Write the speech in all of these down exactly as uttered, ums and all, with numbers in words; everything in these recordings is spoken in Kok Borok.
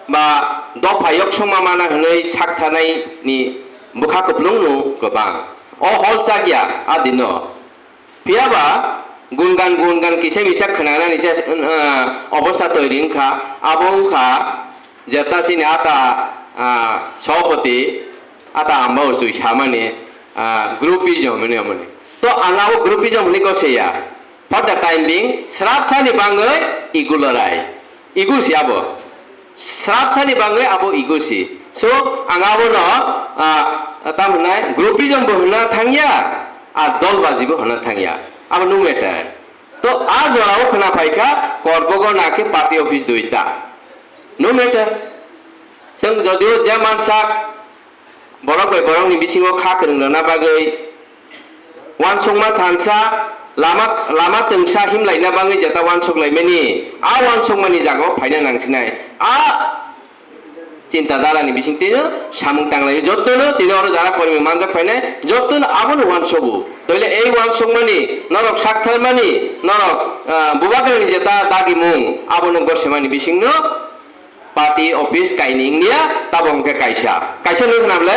ba dopha yoksongma mana hwnwi saktharnai ni bwkha kwplwng no kwbang. O hol chak ya a dino. Phiya ba gungan gungan kisa misa khwnanani se, uh, obostha toiri wngkha. Abo wngkha jeta chini ata, uh, Sabhapati ata Amba Uchwi samani, uh, groupism hwnwi amoni. To ang abo groupism hwnwi gose ya. For the time being, srapsani bangwi ego lorai. Ego si abo. Srapsani bangwi abo ego si. So, ang abono, ah, tam hwnai groupism bo hwnna thangya, a dolbaji bo hwnna thangya. Abo no matter. To, a jorao khwna phaikha, Korbogo na khe party office duita. No matter. Chwng jodio je mansak, borok bai borokni bisingo kha kwrwng rwna bagwi uansukma thansa, lama, lama twngsa himlaina bagwi jeta uansuk laimani, a uansukmani jagao phaina nangsinai. A chinta dharani bisingtwi samung tanglaio, jottono tini oro jara kormi manjak phainai, jottono abono uansugo. Toile ei uansukmani, norok saktharmani, norok, ah, bubagrani jeta dagimung, abono gorsemani bisingno, party office kaini wngya, tabo hwnkhe kaisa. Kaisa nukna ble?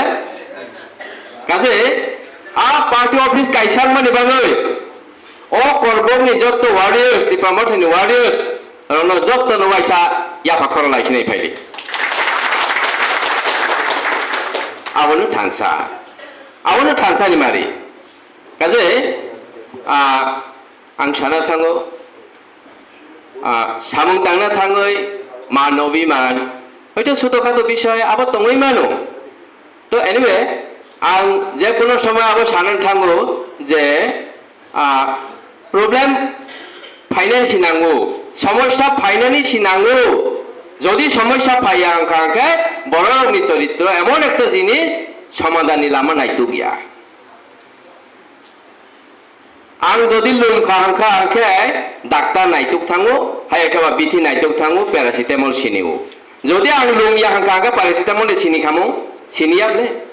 Kaje, a party office kaisa wngmani bagwi, o Korbokni jotto warriors, Tipra Mothani warriors, rokno jottono waisa yapha khoro laisinai phaidi. Abono thansa. Abono thansani mari. Kaje, a, ang sana thango, ah, samung tangna thangwi man obiman, hoito suto khato bisoi abo tongwi mano. To anyway, ang je kono somoy abo sana thango je, ah, problem phainani si nango, somosya phainani si nango. Jodi somosya phaiya wngkha, hwnkhe borokni choritro emon ekta jinis somadhanni lama naituk ya. Ang jodi lum kha hwnkha, hwnkhe daktar naituk thango, hai khe ba bithi naituk thango, paracetamol sini o. Jodi ang lum ya hwnkha, hwnkhe paracetamol de sini khamo, sini ya ble.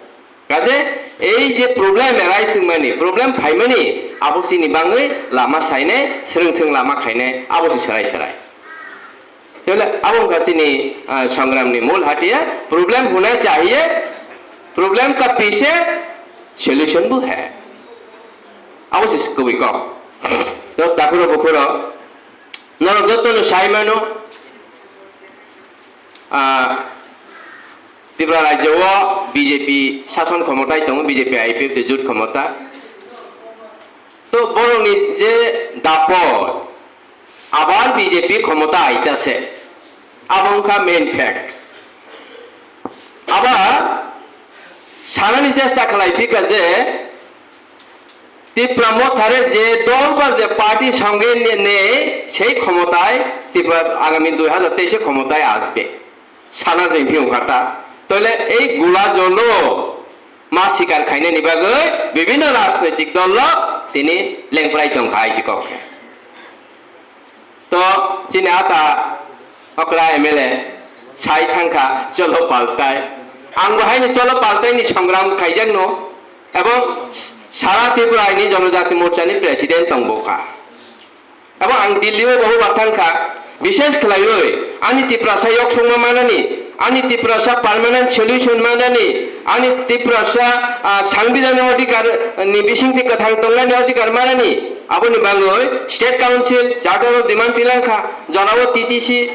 Kaje ei je problem arise wngmani, problem phaimani, abo sini bangwi lama sainai, swrwng swrwng lama khainai, abo se serai serai. Tole abo wngkha chini, ah, songramni mul hatiya, problem hona chahiye, problem ka piche solution bo hai. Abo se kubui kok. To takhuro bukhuro, norok jotono sai mano, ah, Tripura rajyo o B J P sason khomotai tongo, B J P I P F de jut khomota. To borokni je dapor, abar B J P khomota aitase. Abo wngkha main fact. Aba sanani chesta khlai phika je Tipra Mothare je dol ba je party songe ne, ne sei khomotai Tipra agami dui hazar teis khomotai asbe. Sana jeng phiung kha ta. Tole ei gula jolo ma sikar khainani bagwi bibhinno rajnoitik dol rok tini lengprai tong kha aisi kok. To chini ata okra M L A sai thang kha cholo paltai. Ang bo haini cholo paltai ni songram khaijak no ebong sara Tripura ni Jonojati Morcha ni president tong bo kha. Abo ang Delhi o bobo ba thang kha, bishes khlaiwi ani Tiprasa yoksongma manani, ani Tiprasa permanent solution manani, ani Tiprasa, ah, sangbidani odhikar ni bisingtwi kwthang tongnani odhikar manani, aboni bagwi State Council, Charter of Demand tilang kha, jorao T T C,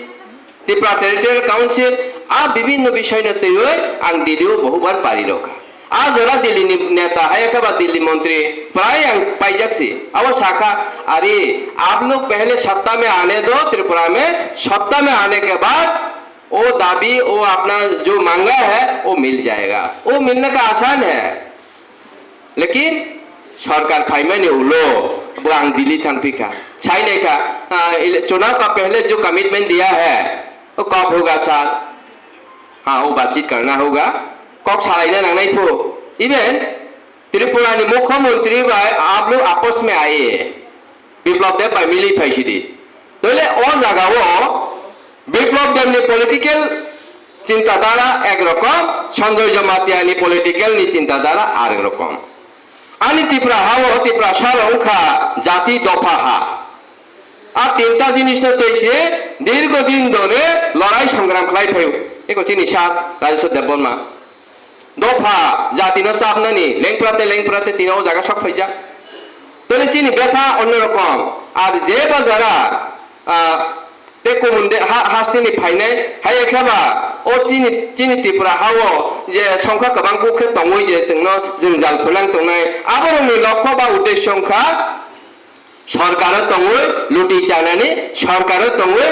Tripura Territorial Council, a bibhinno bishoino twiwi ang Delhi o bohubar pari rokha. A jora Delhi ni neta hai khe ba Delhi montri prai ang paijak si. Abo sakha, "Are, aap log pehle satta mein aane do, Tripura mein satta mein aane ke baad wo dabi, wo apna jo manga hai, wo mil jayega. Wo milne ka aasan hai." Lekin sorkar phaimani ulo bo ang Delhi thang phikha. Sai naikha, ah, ele-, chunav ka pehle jo commitment diya hai, wo kab hoga sir? Ha, wo baatchit karna hoga. Kok salaina nangnai pho. Even Tripura ni mukhyamantri bai aap log apas mein aaye. Biplab Deb bai mili phaisidi. Toile o jagao Biplab Deb ni political chinta dhara ek rokom, Sanjoy Jamatia ni political ni chinta dhara arek rokom. Ani Tripura hao Tiprasa rok wngkha jati dopha ha. A tinta jinis no twi se Dirgo din dhore lorai songram khlai phaio. Eko chini sir Rajeshwar Debbarma. Dopha jatino chapnani lengprate lengprate tini o jaga sok phaijak. Tole chini betha onno rokom. Ar je bajara, ah, te kumun de ha-, hasteni phainai, hai ekheba o chini, chini Tripura hao je songkha kwbang kuk khe tongwi je chwngno jwngjal phulang tongnai, aborokni lokho ba uddesyo wngkha sorkaro tongwi luti chanani, sorkaro tongwi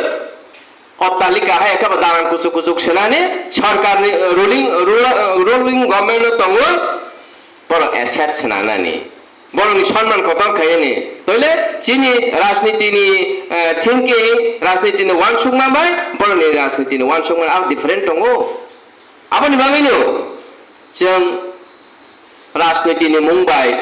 ottalika hai ekheba dalan kuchuk kuchuk swnani, sorkarni, eh, ruling, ruler, eh, ruling government-o tongwi borok asset swnanani. Borokni sonman kotor khainani. Toile chini rajnitini, eh, thinking, rajnitini uansukma bai borokni rajnitini uansukma abo different tongo. Aboni bagwino chwng rajnitini mung bai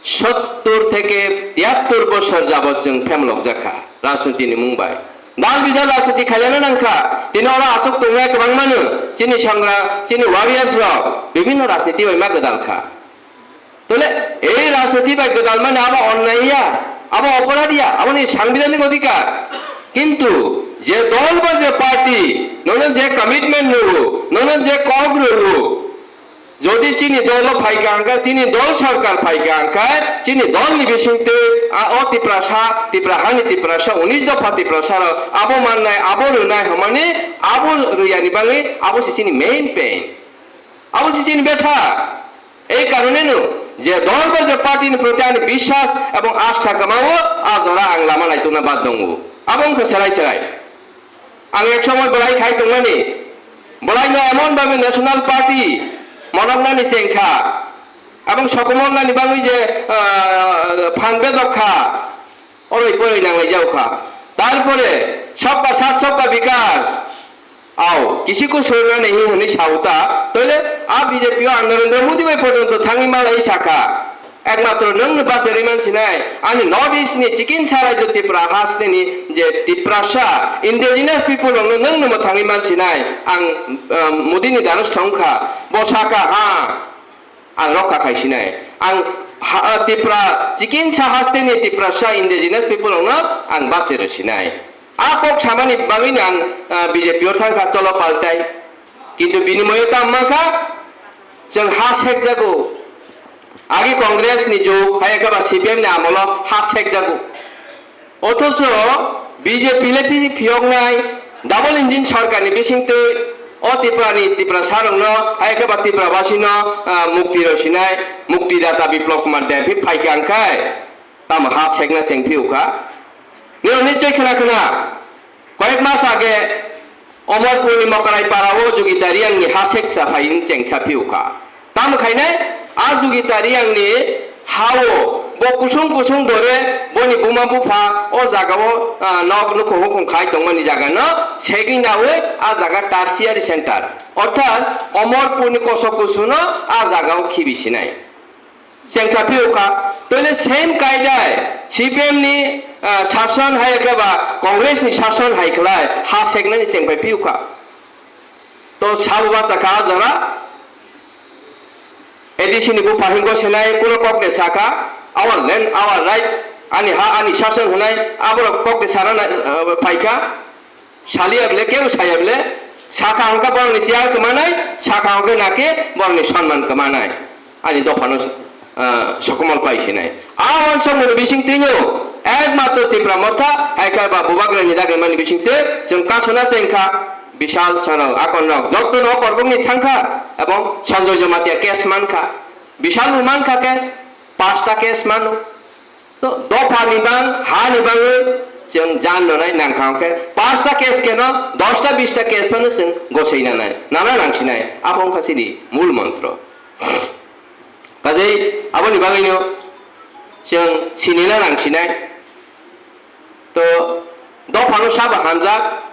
sottur theke tiyattur bosor jabot chwng phemlokjak kha rajnitini mung bai. Dal bidal rajniti khailano nang kha. Tini oro aswk tongnai kwbangmano chini sangra, chini warriors rok bibhinno rajniti bai ma gwdal kha. Tole ei rajniti bai gwdal mani abo onnai ya, abo oporad ya, aboni sangbidhanik odhikar. Kintu je dol ba je party nono je commitment rwo, nono je kok rwo, jodi chini dolo phaikha hwnkhe, chini dol sorkar phaikha hwnkhe, chini dolni bisingtwi a o Tiprasa, Tipra hani Tiprasa, unis dopha Tiprasa rok abo mannai, abo rwnai hwnmani, abo rwyani bagwi abo se chini main pain. Abo se chini betha. Ei karoneno je dol ba je party ni proti ani biswas ebong astha kwmao, a jora ang lama naitukna bad tongo. Abo wngkha serai serai. Ang ek somoi belai khai tongmani, belaino emon babe national party monoknani chengkha, ebong sokomornani bagwi je, ah, phan bedok kha, oroi poroi nanglai jao kha. Tarpore sabka saath sabka bikas. Ao, kisi ko soi na nahi hwnwi sao ta, toile a B J P o ang Narendra Modi bai porjonto thangwi malai sakha. Ekmatro nwng no bachari mansinai, ani North East ni chikinsa rajyo Tripura hasteni je Tiprasa, indigenous people rokno nwng no mwthangwi mansinai, ang, um, Modi ni danos thongkha, bo sakha, ha, ang rokha khai sinai. Ang ha, Tripura, chikinsa hasteni Tiprasa indigenous people rokno ang bachero sinai. A kok samani bagwino ang, ah, B J P o thangkha, cholo paltai. Kintu binimoyo tam mankha, chwng ha sekjago. Agi Congress ni jug, hai khe ba C P M ni amolo ha sekjago. Othocho B J P le phi-, phiyoknai double engine sorkar ni bisingtwi o Tripura ni Tiprasa rokno, hai khe ba Tripura basino, ah, mukti rw sinai, mukti data Biplab Kumar Deb phi phaikha hwnkhe tamo ha sekna cheng phiyokha. Nini nichoi khna khna, koyek mas age Omorpur ni Mokrai para o Jugita Riang ni ha seksa phai wng chengsa phiyokha. Tamo khainai, a Jugita Riang ni ha o bo kusung kusung dore boni buma bupha o jaga o, ah, nok nukhung hukhung khai tongmani jaga no segwi naui a jaga tertiary center, orthat Omorpur ni kosok kusu no a jaga o khibi sinai. Chengsa phiyokha, toile same kaidai C P M ni, ah, sason hai khe ba Congress ni sason hai khlai ha seknani chengpai phiyokha. To sabo bachakha a jora A D C ni bupha hingo senai kuno kok de sakha, "Our land, our right, ani ha, ani sason," hwnai aborok kok de sana na, ah, paikha. Saliya bele, kebo saya bele, sakha hwnkhe borokni chair kwmanai, sakha hwnkhe nakhe borokni sonman kwmanai. Ani dophano, ah, sokomol pai sinai. A wansokmani bisingtwino ekmatro Tipra Motha, hai khe ba Bubagrani dagimani bisingtwi chwng kasuna chengkha, Bishal Channel, Akon rok, jotono Korbokni sangkha, ebong Sanjoy Jamatia case mankha, Bishal bo mankha case, pasta case mano. To dophani bang, hani bangwi chwng jan nonai nangkha hwnkhe, pasta case keno, dosta bista case phano chwng gosoi nanai, nana nangsinai, abo wngkha chini mul montro. Kajei aboni bagwino chwng sinina nangsinai. To dophano sabo hamjak,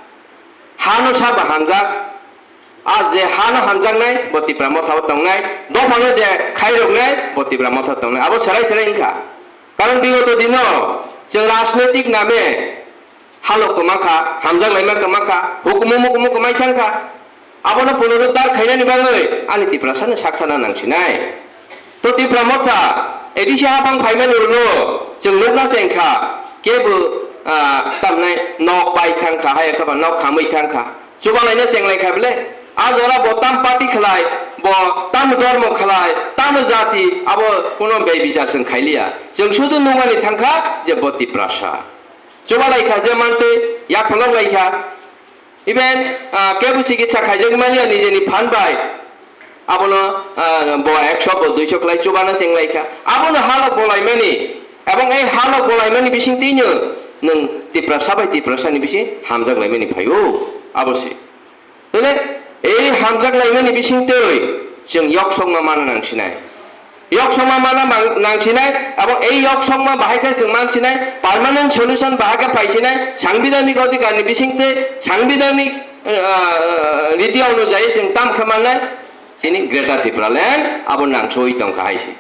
hano sabo hamjak, a je hano hamjaknai, bo Tipra Motha o tongnai, dophano je khairoknai, bo Tipra Motha o tongnai. Abo serai serai wngkha. Karon bigoto dino chwng rajnoitik name halok kwma kha, hamjak laima kwma kha, hukumu mukumu kwmai thang kha. Abono punoruddhar khainani bagwi ani Tiprasano sak thana nangsinai. To Tipra Motha A D C haphang phaimani ulo chwng nukna chengkha, kebo ah, tamnai nok bai thang kha, hai khe ba nok khamwi thang kha. Chubalaina chenglai kha bele. A jora bo tam party khlai, bo tam dormo khlai, tam jati, abo kuno bai bichar chwng khailiya. Chwng sudu nukmani thang kha je bo Tiprasa. Chubalai kha je mantwi yak pholok lai kha. Even, ah, kebo chikitsa khaijak manya nijeni phan bai. Abono, ah, bo ekso bo duiso khlai chubana chenglai kha. Abono halok bolaimani, ebong ei halok bolaimani bising twino nwng Tiprasa bai Tiprasani bising hamjak laimani phaio. Abo se. Tole ei hamjak laimani bising twi chwng yoksokma mana nangsinai. Yoksokma mana mang-, nangsinai, abo ei yoksokma bahai khe chwng mansinai, permanent solution bahai khe phaisinai, sangbidanik odhikarni bisingtwi, sangbidanik, ah, riti onujai chwng tam khe mannai, chini Greater Tipraland abo nangsowi tongkha hai se.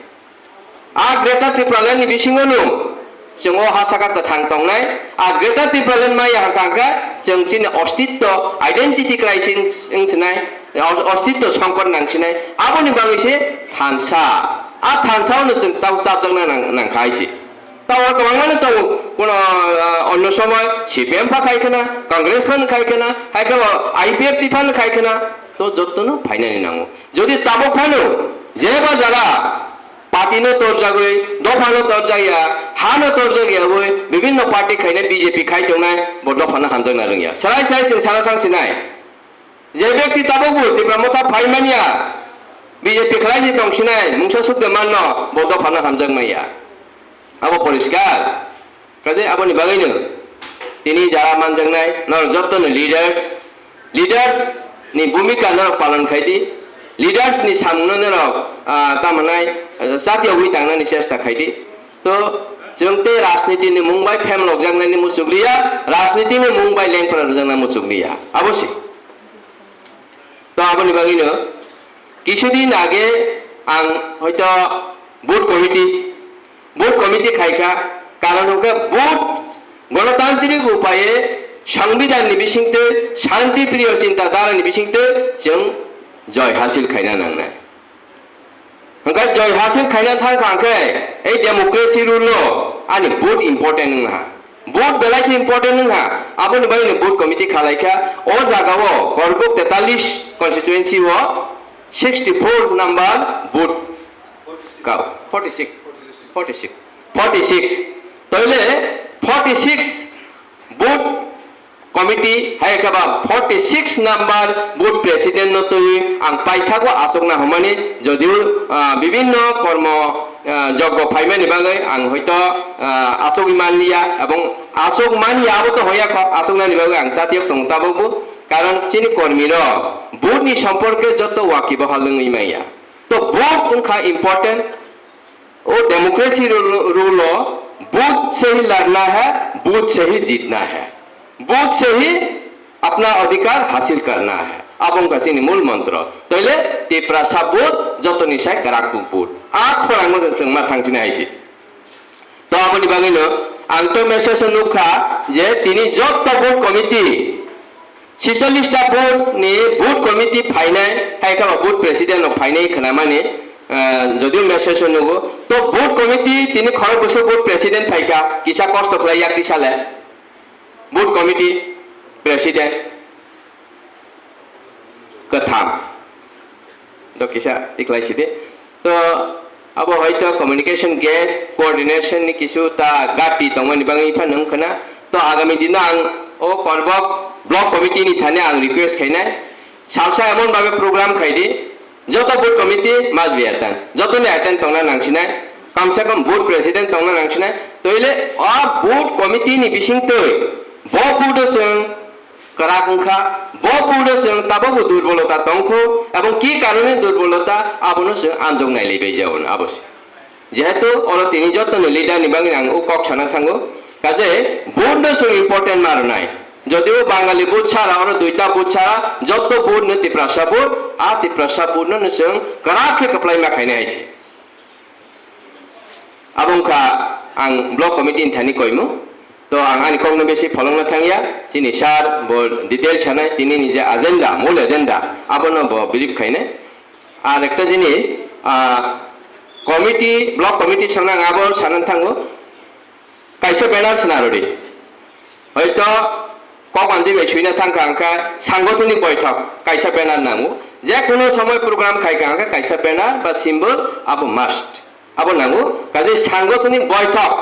A Greater Tipralandni bisingono chwng o ha saka kwthang tongnai, a Greater Tipraland maya hwnkha hwnkhe chwng chini ostitto, identity crisis wng sinai, os-, ostitto songkot nang sinai, aboni bagwi se thansa, a thansa-ono chwng tamo chapjakna nang-, nangkha hai se. Tamo kwbangmano tongo, kuno, ah, onno somoy C P M pha khai khwna, Congress phano khai khwna, hai khe bo I P F T phano khai khwna, to jottono phainani nango. Jodi tabuk phano jeba jaga party no torjagwi, dopha no torjak ya, ha no torjak ya wi, bibinno party khaina B J P khai tongnai, bo dopha no hamjakna rwngya. Sarai sarai chwng sana thang sinai. Je bekti tabuk bo Tipra Motha phai manya, B J P khlai si tong sinai, mungsa sukde manno, bo dopha no hamjak manya. Abo poriskar. Kaje aboni bagwino tini jara manjaknai norok jotono leaders, leaders ni bhumika norok palon khaidi, leaders ni samungno norok, ah, tamo nai, ah, chatiyawi tangnani chesta khaidi. To chwng tei rajniti ni mung bai phemlokjaknani muchukliya, rajniti ni mung bai lengphra rwjaknani muchukliya. Abo se. To aboni bagwino kisudin age ang hoito booth committee, booth committee khaikha, karon hwnkhe booth gonotantrik upaye songbidanni bisingtwi, shanti priyo chinta dharani bisingtwi chwng joy hasil khaina nangnai. Hwnkhe joy hasil khaina thangkha hwnkhe ei democracy rule-o ani booth important wngha. Booth belai khe important wngha. Aboni bagwino booth committee khalaikha. O jagao Korbuk tetalis constituency-o sixty four number booth ka, forty six, forty six, forty six. Toile forty six booth committee, hai khe ba forty six number booth president no twi ang paithago aswkna hwnmani, jodio, ah, bibinno kormo, ah, joggo phaimani bagwi ang hoito, ah, aswgwi manliya, ebong aswk manya abo to hoya kho, aswknani bagwi ang chatiyok tongo tabukbo, karon chini kormi rok booth ni somporke joto waki bohal wngwi manya. To booth wngkha important. वो democracy rule, rule हो, बूथ से ही लड़ना है, बूथ से ही जीतना है, बूथ से ही अपना अधिकार हासिल करना है। Abo wngkha chini mul montro. Toile Tiprasa booth jotoni sai kwrak booth. A khorang no chwng ma thang chini hai se. To aboni bagwi no ang to message o nukha je tini jotto booth committee Chisollis ta booth ni booth committee phainai, hai khe ba booth president rok phainai khwnamani, ah, jodio message o nugo. To booth committee tini khorok bwswk booth president phaikha, kisa kosto khlai yak tisa le. Booth committee president kwtham. Do kisa tiklai sidi. To abo hoito communication gap, coordination ni kisu ta gati tongmani bagwi phano wngkha na. To agami dino ang o Korbok block committee ni thani ang request khainai, salsa emon bhabe program khaidi, joto booth committee must be attend, joto ni attend tongna nangsinai, kam se kam booth president tongna nangsinai. Toile o booth committee ni bisingtwi bo booth o chwng kwrak wngkha, bo booth o chwng tabukbo durbolota tongkho, ebong ki karone durbolota, abono chwng anjok nailaibai jao, abo se. Jehetu oro tini jotono leader ni bagwi ang o kok sana thango, kaje booth no chwng important ma rwnai. Jodio Bangali booth sara, oro duita booth sara, joto booth no Tiprasa booth, a Tiprasa booth no chwng kwrak khe kwplai ma khainai hai se. Abo wngkha ang block committee ni thani koimung. To ang ani kokno besi pholongna thangya, chini sir bo detail sanai, tini ni je agenda, mul agenda, abono bo brief khainai. Ar ekta jinis, ah, committee, block committee sangnang abo sanani thango, kaisa banner sina rwdi. Hoito kok manjwi bai swina thangkha hwnkhe sangothonni boithok kaisa banner nango. Je kono somoy program khaikha hwnkhe kaisa banner ba symbol abo must. Abo nango, kaje sangothonni boithok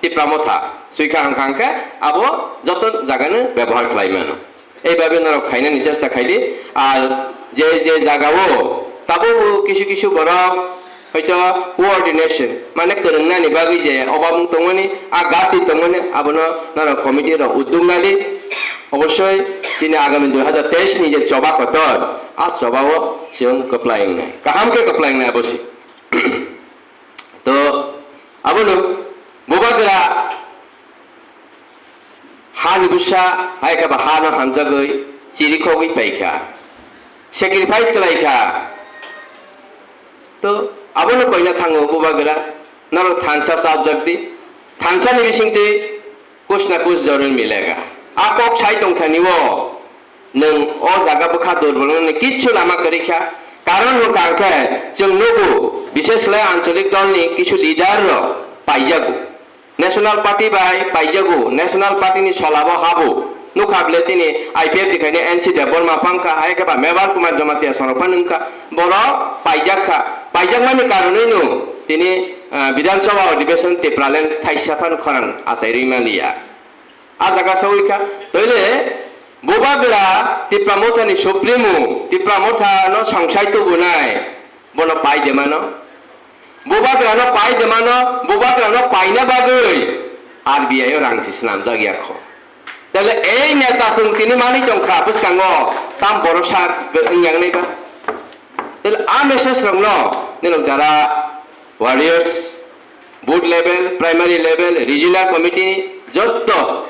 Tipra Motha swikha hwnkha hwnkhe abo joto jagano bebohar khlai mano. Ei babe norok khainani chesta khaidi. Ar je je jagao tabukbo kisu kisu borok hoito coordination, mane kwrwngnani bagwi je obamung tongmani, a gati tongmani, abono norok committee rok udduk nadi. Obosoi chini agami dui hazar teis ni je choba kotor, a chobao chwng kwplai wngnai, kaham khe kwplai wngnai abo se. To abono bubagra hani bwsa hai khe ba hano hamjagwi chirikhogwi paikha, sacrifice khlaikha. To abono koina thango bubagra, norok thansa chapjak di, thansani bisingtwi kuch na kuch jarur milega. A kok sai tongthani o nwng o jaga bwkha durbolni kichu lama kwrwi kha. Karon hwnkha hwnkhe chwng nugo, bishesh khlai ancholik dolni kichu leader rok paijago. National Party bai paijago, National Party ni solabo habo. Nukha bwle chini I P F T khaini N C Debbarma pangkha, hai khe ba Mebar Kumar Jamatia sorok phano wngkha. Borok paijak kha. Paijakmani karonwi no tini, ah, Bidhan Sabha Adhibeshon Tipraland thaisa phano khorang achai rwi manliya. A jaga sawi kha. Toile bubagra Tipra Mothani Supremo, Tipra Mothano songsai tubunai, bono pai de mano. Bubagrano pai de mano, bubagrano paina bagwi R B I o rang se swnamjak ya kho. Tale ei neta chwng tini manwi tongkha bwskango tam borok sak wngya wngnai ba. Tale a message rokno nini jara warriors, booth level, primary level, regional committee jotto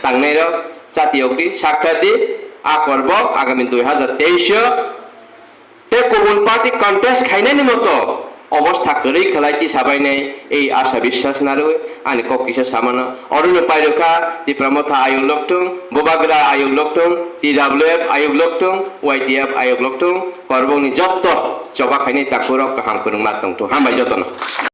tangnai rok chati okdi sakha di, a korbok agami dui hazar teis o tei kubun party contest khainani moto obostha kwrwi khlai tisa bainai ei asa biswas narwi ani kok kisa samano. Oroni pairokha Tipra Motha ayuk lokthung, Bubagra ayuk lokthung, T W F ayuk lokthung, Y T F ayuk lokthung, korbokni jotto choba khainai takhurok kaham kwrwngma tongthung. Hambai jotono.